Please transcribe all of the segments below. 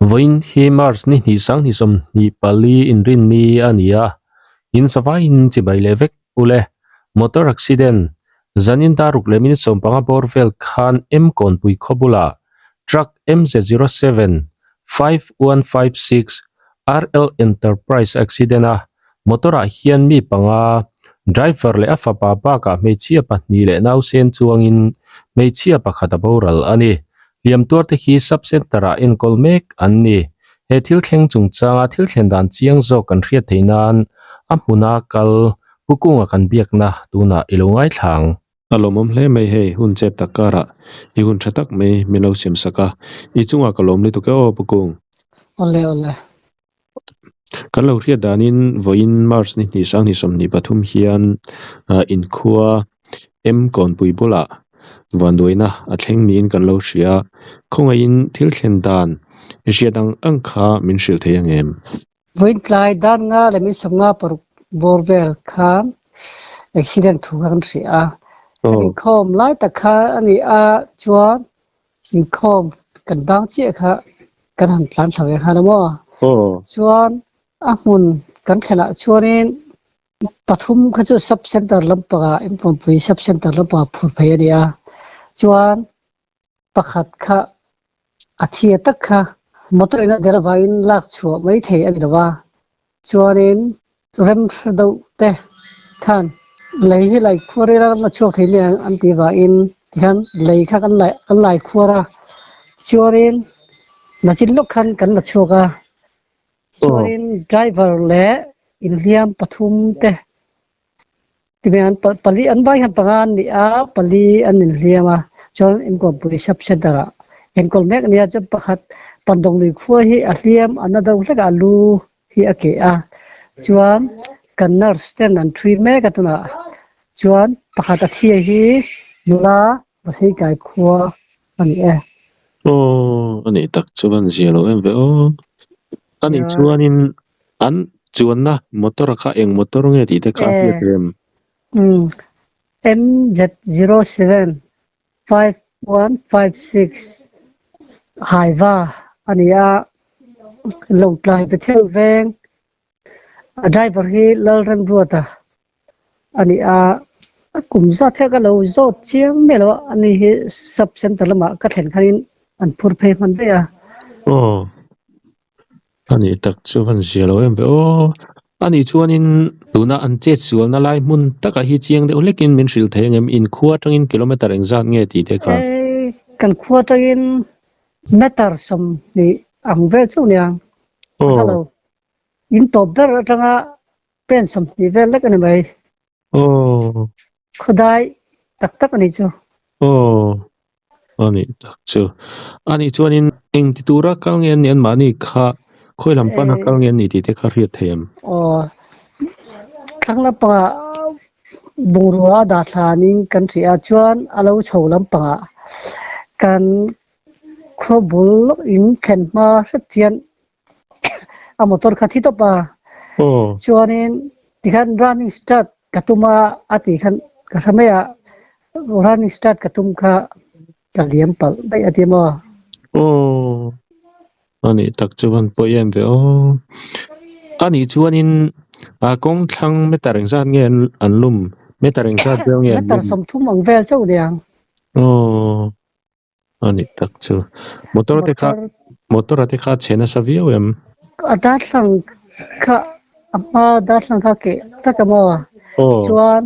Vawiin hi March ni hnih sanghnih sawmhnih pali inrinni a ni a, in savaiin chibai leh vek ule. Motor accident, Zanin daruk leh minute 15 bawr vel khan M Kawnpui khaw bulah truck MZ07 5156 RL Enterprise accident a, motor ah hian mi panga, driver leh a fapa bakah hmeichhia pahnih leh nausen chuangin hmeichhia pakhat a boral a ni. Hliam tuar te khi sub centre ah enkawl mek an ni. He thil thleng chungchanga thil thlen dan chiang zawk kan hriat theih nan a hmuna kal Pu Kunga kan biakna tunah i lo ngaithla ang. A lawmawm hle mai hei, hun chep tak karah i hun tha tak mai min lo siam sak a, i chungah ka lawm lutuk e aw Pu Kung. Awle awle. Kan lo hriat danin vawiin March ni hnih sanghnih 23 hian inkhua M Kawnpui bulah vanduaina a thleng niin kan lo hria. Khawngaihin thil thlen dan i hriat ang ang kha min hrilh thei ang em? Vawiin tlai dan nga leh min 56 bawr vel khan accident thu kha kan hria a. Kan inkhawm lai tak kha a ni a, chuan inkhawm kan bang chiah kha kan han tlan thla ve nghal a maw. Chuan a hmun kan thlenah chuanin pathum kha chu sub center lampangah Inpuanpui sub center lampangah phur phei a ni a. Chuan pakhat kha a thia tak kha motor in a del avangin lak chhuah mai thei a ni lo a, chuanin rem hre deuh te khan lei hi lai khuar ila la chhuak thei mai ang an tih vangin tikhan lei kha kan lai kan lai khuar a, chuanin nachin lawk khan kan la chhuak a, chuanin driver leh inhliam pathum te Tihian pali an vai hian panga an ni a, pali an inhliam a, chuan Inkawmpui Sub Centre ah enkawl mek a nia, chuan pakhat Pandawng lui khua hi a hliam a na deuh hlek a, a lu hi a keh a, chuan kan nurse ten an thui mek a tunah chuan pakhat a thia hi nula Paseikai khua a ni e. Aw, a nih tak chu van zia lo em ve aw. A nih chuanin An chuanna motor a kha eng motor nge tih te kha a hriat em? Umm MZ075156 Haiva a ni a, Lawngtlai Bethel veng a driver hi Lalremruata a ni a, a kum zat hi ka lo zawt chiang mai lo a, ani hi sub center lamah ka thlen khanin an phur phei hman daih a. Aw. A nih tak chu van zia lo em ve aw. A nih chuanin tuna an chet sualna lai hmun takah hi chiang deuh hlekin min hrilh thei ang em? Inkhua atangin kilometer engzat nge tih te kha? Ei, kan khua atangin meter 20 ang vel chauh nia. Aw. Hello. In tawp ber atanga pen 20 vel lek a ni mai. Aw. Khawdai tak tak a nih chu. Aw. A nih tak chu. A nih chuanin eng ti tura kal nge an nih anmahni kha khawi lam pana kal nge an nih tih te kha hriat thei em? Aw. Thlang lampangah bungrua a dah thlanin kan hria a, chuan a lo chho lampangah kan khaw bul lawk in thlen hma hret hian a motor kha thi tawp a. Chuanin tikhan running start ka tum a a tih khan ka hre mai a, running start ka tum kha ka liam palh daih a ti maw? Aw, a nih tak chu van pawi em ve aw. A nih chuanin a kawng thlang meter engzat nge an lum? Meter engzat vel nge an lum? Meter 30 ang vel chauh niang. Aw. A nih tak chu. Motor te kha motor a te kha chhe nasa viau em? A darthlang kha a hma darthlang kha keh tak a maw? Chuan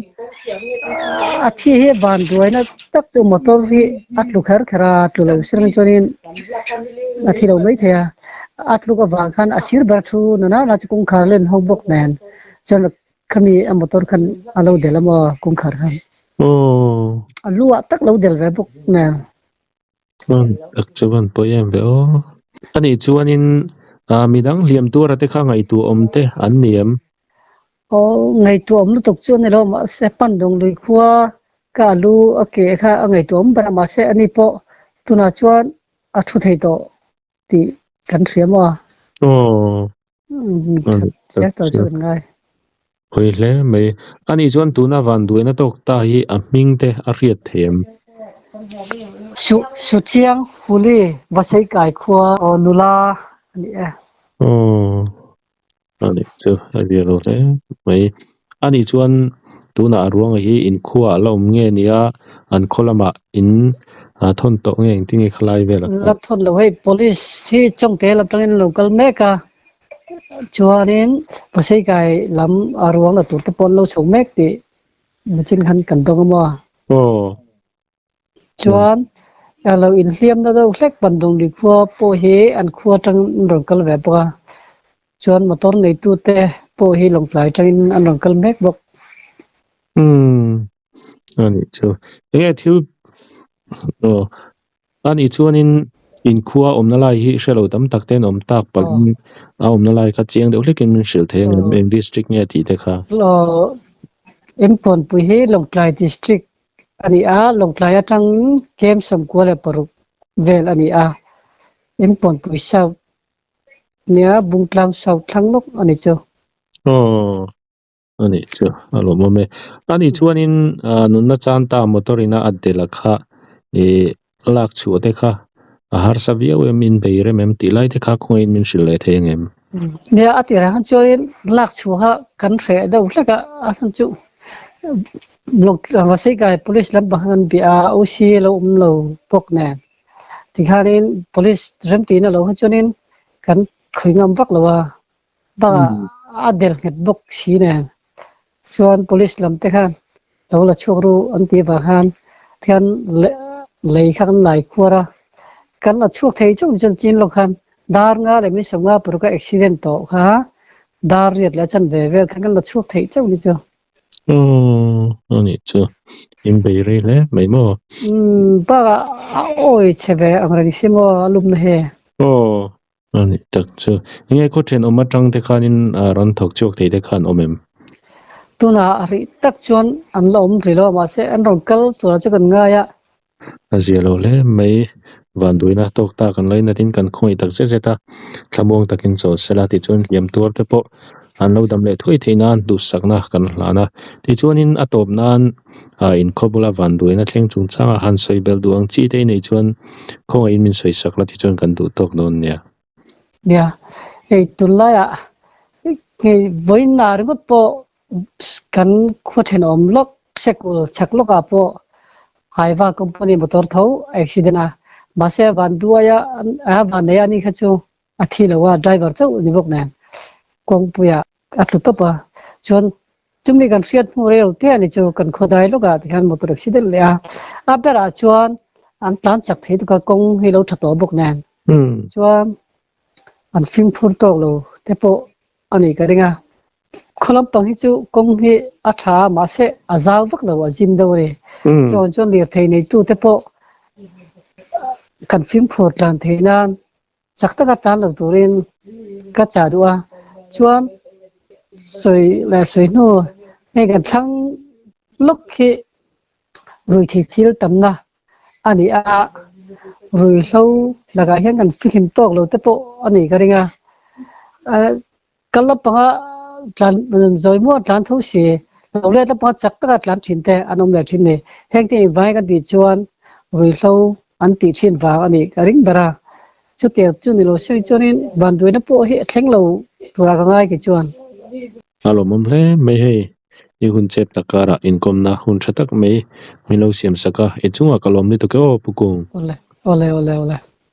a thi hi van duaina tak chu motor hi a tlu kher kher a, tlu lo sir ang chuanin a thi lo mai thei a. A tluk avang khan a sir ber thu na na na chu kawngkhar len ho bawk nen chuan Khami a motor khan a lo del a maw kawngkhar khan. Aw. A lu ah tak lo del ve bawk nge. Chuan tak chu van pawi em ve aw. Anih chuanin midang hliam tuara te kha ngaihtuah awm te an ni em? Aw ngaihtuah awm lutuk chu a ni lo mahse Pandawng lui khua ka a lu a ke kha a ngaihtuah awm ber a mahse ani pawh tunah chuan a thu thei tawh tih kan hria maw? Aw. Chiang tawh chu kan ngai. Hawi hle mai. Anih chuan tuna van duaina tawk ta hi a hming te a hriat thei em? Su Suchiang Huli Vaseikai khua aw nula a ni e. Aw ani chu a zia lo hle mai. Ani chuan tunah a ruanga hi inkhua a la awm nge nia an khaw lamah in thawn tawh nge engtin nge khalai vel a La thawn lo hei police hi chawngte lam tangin an lo kal mek a chuanin Paseikai lam a ruang la tur te pawh an lo chho mek tih machine khan kan dawng a maw. Aw. Chuan a lo inhliamna deuh hlek Bandungli khua pawh hi an khua atangin an rawn kal ve bawk a, chuan motor neitute pawh hi Lawngtlai atangin an rawn kal mek bawk. Umm anih chu. Enge thil aw anih chuanin inkhua awmna lai hi hre lo tam tak te an awm tak palhin a awmna lai kha chiang deuh hlekin min hrilh thei ang em eng district nge tih te kha. Aw Emkawnpui hi Lawngtlai district a ni a, Lawngtlai atang kem 96 vel a ni a, Inpawnpui South nia Bungtlang South thlang lawk a ni chu. Aw, a nih chu, a lawmawm e. A nih chuanin nunna chan ta motor ina a del a kha ih lak chhuah te kha a harsa viau em, in bei rem em tih lai te kha khawngaihin min hrilh leh thei ang em? Nia, a tirah khan chuanin lak chhuah kha kan hreh deuh hlek a, a chhan chu Vaseikai Police lampang khan an bia a, OC lo awm lo bawk nen. Tikhanin Police remtihna lo kha chuanin kan khawi ngam vak lo a, bakah a del nghet bawk si nen. Chuan Police lam te khan lo la chhuak ru an tih avang khan tikhan lei kha kan lai khuar a, kan la chhuak thei chauh ni chuan chin lawk khan dar nga leh min 50 paruk a accident tawh kha dar riat leh a chanve vel khan kan la chhuak thei chauh ni chu. Aww anih chu in bei rei hle mai maw? Umm bakah a awi chhe ve ang reng si maw a lumna hi. Aww anih tak chu. Enge khaw thenawm atang te khanin rawn thawk chhuak thei te khan awm em? Tunah a rih tak chuan an la awm rih lo a mahse an rawn kal turah chu kan ngai a. A zia lo hle mai. Vanduaina tawk tak an lainatin kan khawngaih tak zet zet a, thlamuang takin chawl sela tichuan hliam tuar te pawh an lo dam leh thuai theih nan duhsakna kan hlan a. Tichuanin a tawp nan inkhaw bula vanduaina thleng chungchanga han sawi belh duh ang chi te i neih chuan khawngaihin min sawi sak la tichuan kan duh tawk dawn nia. Nia, hei tunlaiah hei vawiin ah ringawt pawh Kan khua thenawm lawk sikul chhak lawkah pawh Haiva company motor tho a accident a, mahse van duaia a van nei a ni kha chu a thi lo a, driver chauh a ni bawk nen kawngpuiah a tlu tawp a, chuan chumi kan hriat hnu rei lo te a ni chu kan khaw dai lawkah tikhian motor accident leh a, a berah chuan an tlan chak thei tuk a kawng hi lo tha tawh bawk nen chuan an fimkhur tawk lo te pawh a nih ka ring a. Khaw lampang hi chu kawng hi a tha a mahse a zau vak lo a zim deuh a ni. Chuan chuan lirthei neitute pawh kan fimkhur tlan theih nan chak taka tlan lo turin ka chah duh a. Chuan sawi leh sawi hnu hei kan thlang lawk hi ruihtheih thil tamna a ni a, ruihhlo lakah hian kan fihlim tawk lo te pawh a nih ka ring a. Kal lampanga tlan zawi muang tlan tho si, lo let lampanga chak taka tlan thin te an awm leh thin ni. Heng te invai kan tih chuan ruihhlo an tih thin vang a nih ka ring ber a. Chutiang chu ni lo se chuanin vanduaina pawh hi a thleng lo turah ka ngai kei chuan. A lawmawm hle mai hei, i hun chep tak karah inkawmna hun tha tak mai min lo siam sak a, i chungah ka lawm lutuk e aw Pu Kung. Awle, awle, awle, awle.